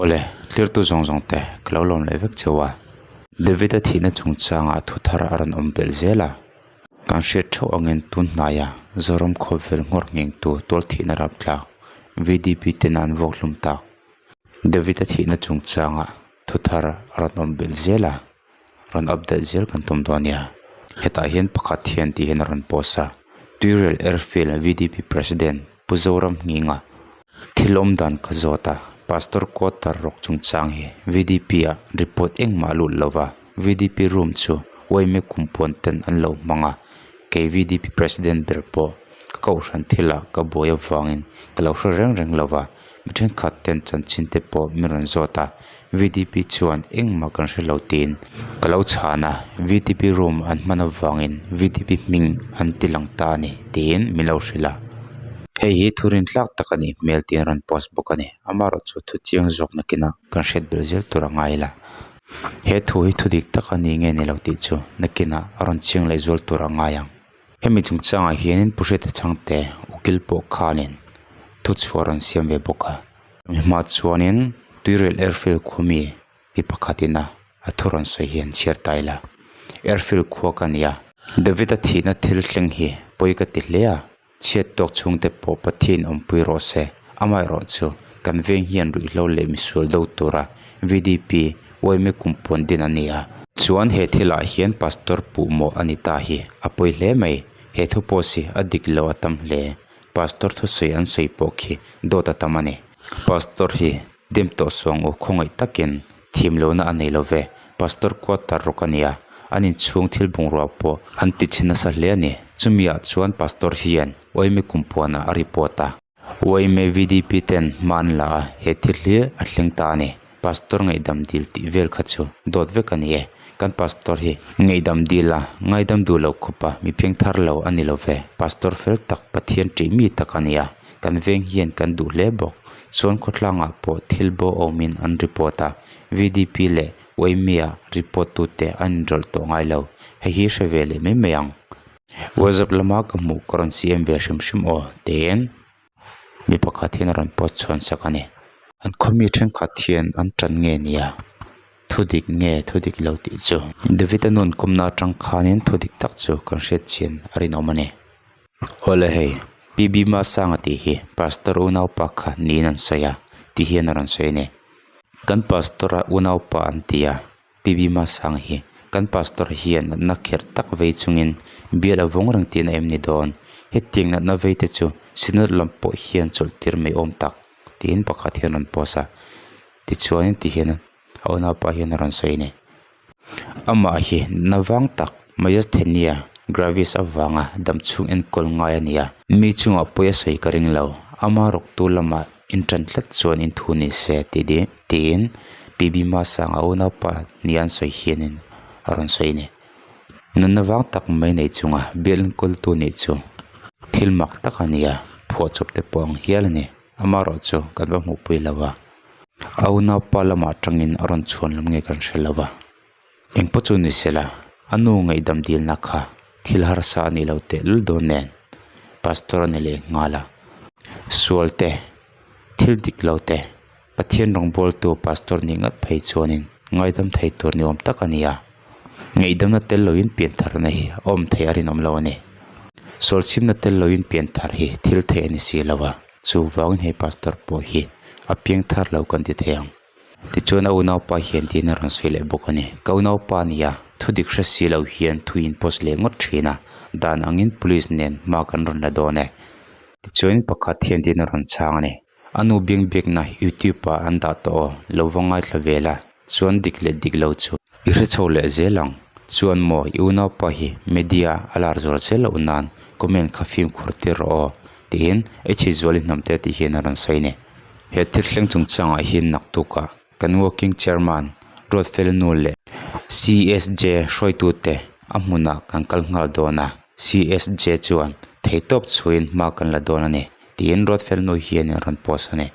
Awle, tlirtu zawng zawng te ka lo lawm leh vek cheu a. David-a thihna chungchangah thu thar a rawn awm belh zel a. Kan hriat theuh angin tun hnaia Zoram khawvel nghawr nghengtu tual thihna rap tlak VDP ten an vuak hlum tak. David-a thihna chungchangah thu thar a rawn awm belh zel a, rawn update zel kan tum dawn a nia. Hetah hian pakhat hian tih hian a rawn post a, Tuirial Airfield VDP President Pu Zoram Nghinga thil awm dan ka zawt a, Pastor quarter rawk chungchang hi VDP ah report engmah a lut lo va, VDP room chu yma kumpuan ten an lo hmang a, kei VDP President ber pawh ka kohhran thilah ka buai avangin ka lo hre reng reng lo va. Mi thenkhat ten chanchin te pawh min rawn zawt a, VDP chuan engmah kan hre lo tiin ka lo chhan a, VDP room an hman avangin VDP hming an ti lang ta a ni tiin min lo hrilh a. Hei hi thu rintlak tak a nih hmel tiin a rawn post bawk a ni. Amaherawh chu thu chiang zawk nakinah kan hriat belh zel tur a ngai la. He thu hi thu dik tak a ni nge ni lo tih chu nakinah a rawn chiang leh zual tur a ngai ang. Hemi chungchangah hianin Pu Hriata Chhangte ukil pawh khanin thuchhuah rawn siam ve bawk a. Mi hma chuanin Tuirial Airfield khua mi mi pakhatin a a thu rawn sawi hi an chhiar ta ila. Airfield khua ka ni a. David-a thihna thil thleng hi pawi ka ti hle a, chhiat tawk chhungte pawh Pathian awmpui rawh se. Amaherawh chu kan veng hian ruihhlo leh misual do tura VDP Uaime kumpuan din a ni a. Chuan he thilah hian Pastor puh mawh a ni ta hi a pawi hle mai. He thu post hi a dik lo a tam hle. Pastor thusawi an sawi pawh khi dawt a tam a ni. Pastor hi dem tawh suang u khawngaih takin thim lohna a nei lo ve. Pastor quarter rawk a nia. An inchhung thil bungrua pawh an ti chhe nasa hle a ni. Chumiah chuan Pastor hian Uaime kumpuanah a report a. Uaime VDP ten hma an la a, he thil hi a thleng ta a ni. Pastor ngaihdam dil tih vel kha chu dawt vek a ni e. Kan pastor hi ngaihdam dil a, ngaidam duh loh khawp a, mi pheng thar lo a ni lo ve. Pastor fel tak, Pathian ṭih mi tak a ni a, kan veng hian kan duh hle bawk. Chuan khawtlangah pawh thil bo awmin an report a, VDP leh Uaimea report tute an inrawlh tawh ngai lo. Hei hi hre ve leh mai mai ang. Whatsapp lama ka hmuh ka rawn siam ve hrim hrim aw tiin mi pakhat hian a rawn post chhuan sak a ni. An khaw mi thenkhat hian an tan nge nia thu dik nge thu dik lo tih chu David a nun kawmna atang khanin thu dik tak chu kan hriat chian a rinawm a ni. Awle hei P B Masanga tih hi pastor unaupa kha niin an sawi a ti hian a rawn sawi a ni. Kan pastor a unaupa an ti a. PB Masang hi kan pastor hian natna kherh tak vei chungin bial a vawng reng tihna em ni dawn? Hetiang natna vei te chu Synod lam pawh hian chawlh tir mai awm tak tiin pakhat hian a rawn post a. Tichuanin ti hian a unaupa hian a rawn sawi a ni. Amah hi natna vang tak Myasthenia gravis avanga damchhung enkawl ngai a ni a. Mi chungah pawi a sawi ka ring lo. Ama rawktu lamah intan tlat chuan inthu ni se ti dih. Tiin PB Masanga unaupa nia an sawi hianin a rawn sawi a ni. Nunna vang tak mai nei chunga bial enkawltu nih chu thil mak tak a ni a, phuahchawp te pawh ang hial a ni. Amaherawh chu kan va hmuhpui lo a, a unaupa lamah atangin a rawn chhuan lam nge kan hre lo a. Engpawh chu ni sela, a nu ngaihdam dilna kha thil harsa a nih loh tehlul dawn nen pastor a ni leh nghal a. Sual te, thil dik lo te, Pathian rawngbawltu pastor nih ngat phei chuanin ngaidam thei tur ni awm tak a ni a. Ngaihdamna tel loin piantharna hi a awm thei a rinawm lo a ni. Sualchhimna tel loin pianthar hi thil theih a ni si lo a, chuvangin he pastor pawh hi a piangthar lo kan ti thei ang. Tichuan a unaupa hian tiin a rawn sawi leh bawk a ni. Ka unaupa a ni a, thu dik hre si lo hian thu in post leh ngawt thin a, dan angin police nen hma kan rawn la dawn e. Tichuan pakhat hian tiin a rawn chhang a ni. A nu biang biakna youtube ah an dah tawh aw, lo va ngaithla ve la, chuan dik leh dik lo chu. I hre chho leh zel ang. Chuan maw i unaupa hi media a lar zual zel loh nan comment kha fimkhur tir rawh aw tiin H Zuali hnamte tih hian a rawn sawi a ni. He thil thleng chungchangah hian naktukah kan working chairman Ruatfel nu leh CSJ hruaitute a hmunah kan kal nghal dawn a, CSJ chuan theihtawp chhuiin hma kan la dawn a ni tiin Ruatfel nu hian a rawn post a ni.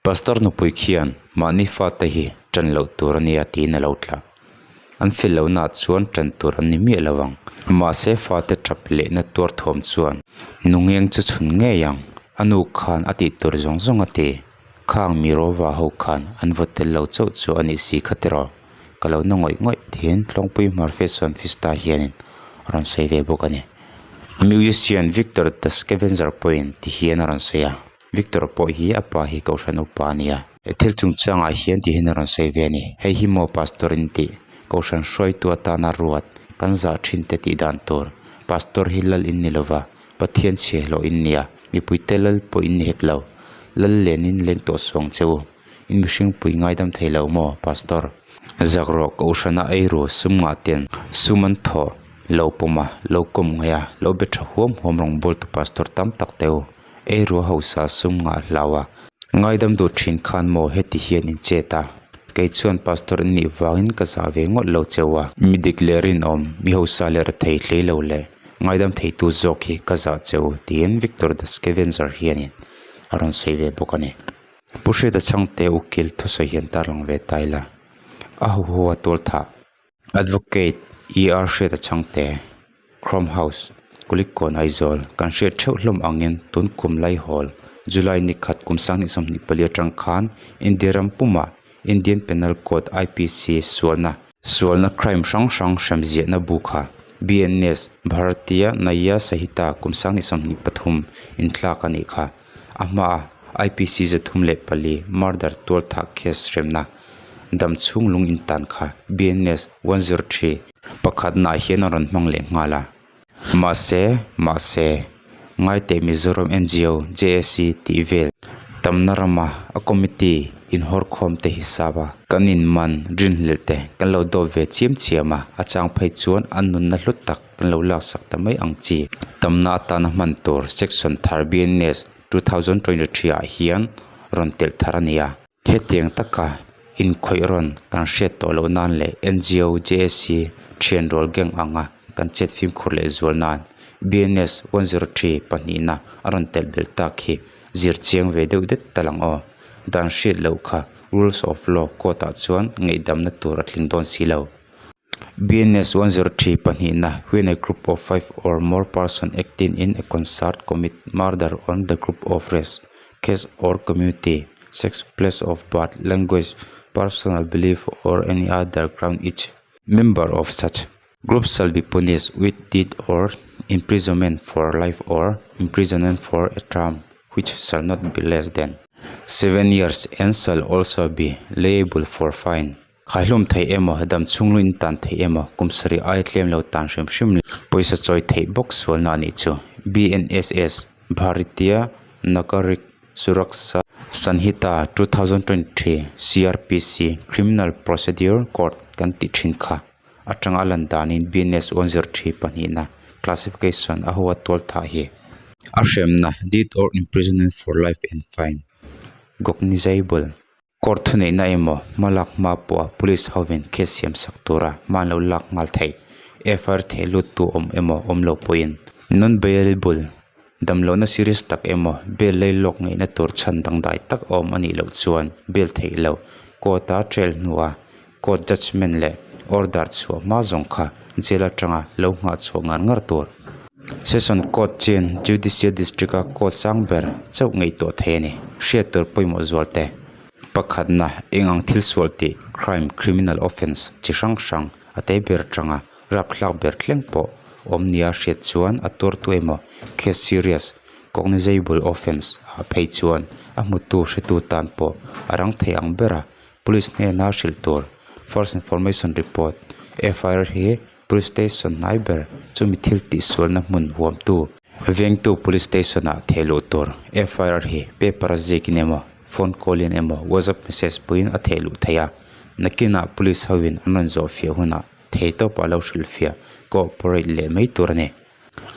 Pastor nupui khian mahni fate hi tan loh tur a nia tiin a lo tla. An fel lohnaah chuan tan tur an ni miah lo ang. Mahse fate tap lehna tuar thuam chuan nungeng chu chhun ngei ang. A nu khan a tih tur zawng zawng a ti. Khang mi rawva ho khan an vaw tel lo chauh chu a nih si kha tiraw? Ka lo na ngawih ngawih tiin Tlawngpui Hmar Fashion Fista hianin a rawn sawi ve bawk a ni. Musician Victor the Scavenger pawhin ti hian a rawn sawi a, Victor pawh hi a pa hi Kohhran upa a ni a. He thil chungchangah hian ti hian a rawn sawi ve a ni. Hei hi maw Pastor in tih? Kohhran hruaitu atana ruat kan zah thin te tih dan tur. Pastor hi lal in ni lova, Pathian chhiahhlawh in nia, mipuite lal pawh in ni hek lo. Lal lenin leng tawh suang che u. In mihring pui ngaidam thei lo maw, Pastor? Zak rawh, Kohhrana eiru sum ngah ten sum an thawh lo pawm a, lo kawm ngaih a, lo be tha huam huam rawngbawltu Pastor tam tak te u. Eiru hausa sum ngah hlau a. Ngaidam duh thin khan maw heti hian in chet a, kei chuan Pastor in nih vangin ka zah ve ngawt lo cheu a. Mi dik leh rinawm, mi hausa leh rethei hlei lo leh ngaidam theitu zawk hi ka zah cheu tiin Victor the Scavenger hianin a rawn sawi ve bawk a ni. Pu Hriata Chhangte ukil thusawi hian tarlang ve ta ila, a huho a tual thah. Advocate ER Hriata Chhangte, Chrome House, Kulikawn Aizawl, kan hriat theuh hlawm angin tun kum Laihawl, July ni khat kum sanghnih 24 atang khan India ram pumah Indian Penal Code, IPC, sualna, Sualna crime hrang hrang hrem ziahna bu kha BNS, Bharatiya Nyaya Sahita kum 2023 inthlak a nih kha. A hmaa IPC 304 murder tualthah case hremna dam chhung lung intan kha BNS 103 pakhatnaah hian a rawn hmang leh nghal a. Mahse, mahse, ngaiteh Mizoram ngo, JAC tih vel tamna rama a committee inhawrkhawm te hisap a kan inman rinhlelh te kan lo dawp ve chiam chiam a, a chang phei chuan an nunna hlu tak kan lo laksak ta mai ang chi. Tamna atana hman tur section thar BNS 2023 ah hian rawn telh thar a ni a. Hetiang taka inkhawih rawn kan hriat tawh loh nan leh ngo, JAC thian rual gang anga kan chet fimkhur leh zual nan BNS 103 pahnihna a rawn telh belh tak hi zir chiang ve deuh det ta lang aw. Dan hriat loh kha Rules of Law court ah chuan ngaihdamna tur a tling dawn si lo. BNS 103 pahnihna When a group of five or more person acting in a concert commit murder on the group of race, caste or community, sex, place of birth, language, personal belief or any other ground each member of such group shall be punished with death or imprisonment for life or imprisonment for a term which shall not be less than seven years and shall also be liable for fine. Khaihlawm theih emaw, dam chhung luin tan theih emaw, kum sarih aia tlem lo tan hrim hrim leh pawisa chawi theih bawk sualna a nih chu. BNSS, Bharatiya Nagarik Suraksha Sanhita 2023, CRPC, Criminal Procedure Code kan tih thin kha atanga a lan danin BNS 103 pahnihna classification a ho a tual thah hi. A hremna, death or imprisonment for life and fine, cognizable. Court thuneihna emaw hma lak hma pawha police hovin case siam sak tura hma an lo lak nghal theih. FIR theh lut tu awm emaw awm lo pawhin non bailable damlohna serious tak emaw bail lei lawk ngaihna tur chhan dangdai tak a awm a nih loh chuan bail theih loh court a trail hnua court judgement leh order chhuah hma zawng kha jail atanga lo nghah chhuah ngar ngar tur. Session court chin judicial district a court sang ber chauh ngaihtuah thei a ni. Hriat tur pawimawh zual te pakhatna eng ang thil sual tih crime criminal offence chi hrang hrang a tei ber atanga rapthlak ber thleng pawh awm nia hriat chuan a tuartu emaw case serious cognizable offence ah phei chuan a hmutu hretu tan pawh a rang thei ang bera Police hnena hrilh tur First Information Report, FIR, hi Police Station hnai ber chumi thil tihsualna hmun huamtu vengtu Police Station ah theh luh tur FIR hi paper a ziakin emaw phone call in emaw WhatsApp message pawhin a theh luh theih a, nakinah Police hoin an rawn zawh fiah hunah thei tawpah lo hrilh fiah cooperate leh mai tur a ni.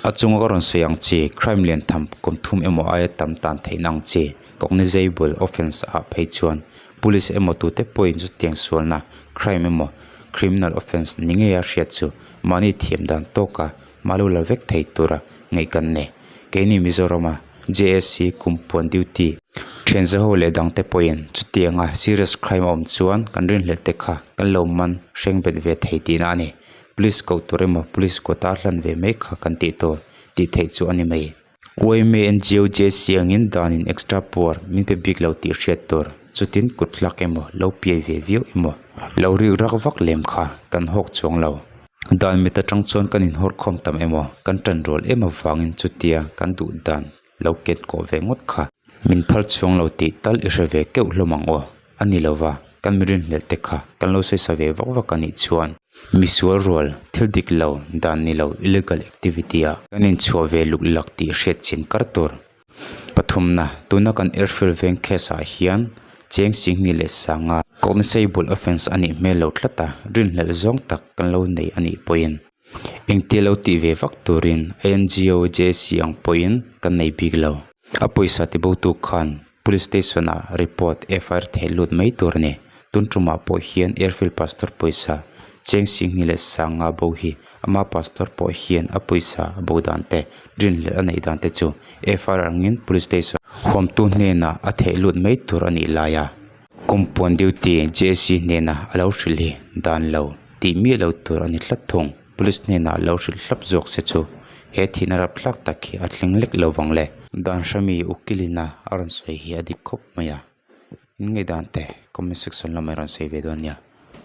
A chunga ka rawn sawi ang chi, crime lian tham kum thum emaw aia tam tan theihna ang chi, cognizable offence ah phei chuan police emaw tute pawhin chutiang sualna, crime emaw criminal offence ni ngeia hriat chu mahni thiam dan tawka hma lo la vek thei tura ngaih kan nei. Keini Mizorama JSC kumpuan duty thianzaho leh dangte pawhin chutianga serious crime a awm chuan kan rinhlelh te kha kan lo man hreng bet ve thei tihna a ni. Police koh tur emaw police kawta hlan ve mai kha kan tih tur tih theih chu a ni mai. Yma NGO JC angin danin extra power min pe bik lo tih hriat tur chutin kut tlak emaw lo piai ve viau emaw lo rik rak vak lem kha kan hawk chuang lo. Dan mit atang chuan kan inhawr khawm tam emaw kan tan rual em avangin chutia kan duh dan lo ket kawh ve ngawt kha. Min phal chuang lo tih tal i hre ve keuh hlawm ang aw. A ni lova, kan mi rinhlelh te kha kan lo sawi sa ve vak vak a nih chuan misual rual thil dik lo dan ni lo illegal activity ah kan inchhuah ve luk lak tih hriat chin kar tur. Pathumna, tuna kan airfield veng case ah hian cheng Singhni leh Sanga cognizable offence a nih hmel lo tlat a, rinhlelh zawng tak kan lo nei a nih pawhin engtia lo tih ve vak turin NGO JC ang pawhin kan nei bik lo. A pawisa tibotu khan Police Station ah report FIR theih lut mai tur a ni. Tun tumah pawh hian Airfield Pastor pawisa cheng Singhni leh Sanga bo hi ama Pastor pawh hian a pawisa a bo dan te, rinhlelh a neih dan te chu FIR angin Police Station huamtu hnenah a theih lut mai tur a nih lai a. Kumpuan duty JC hnenah a lo hrilh hi dan lo tih miah lo tur a ni tlat thung. Police hnenah lo hrilh hlap zawk se chu he thihna rapthlak tak hi a thleng lek lo vang le. Dan hrami ukilina a rawn sawi hi a dik khawp mai a, in ngaihdan te comment section lamah i rawn sawi ve dawn nia.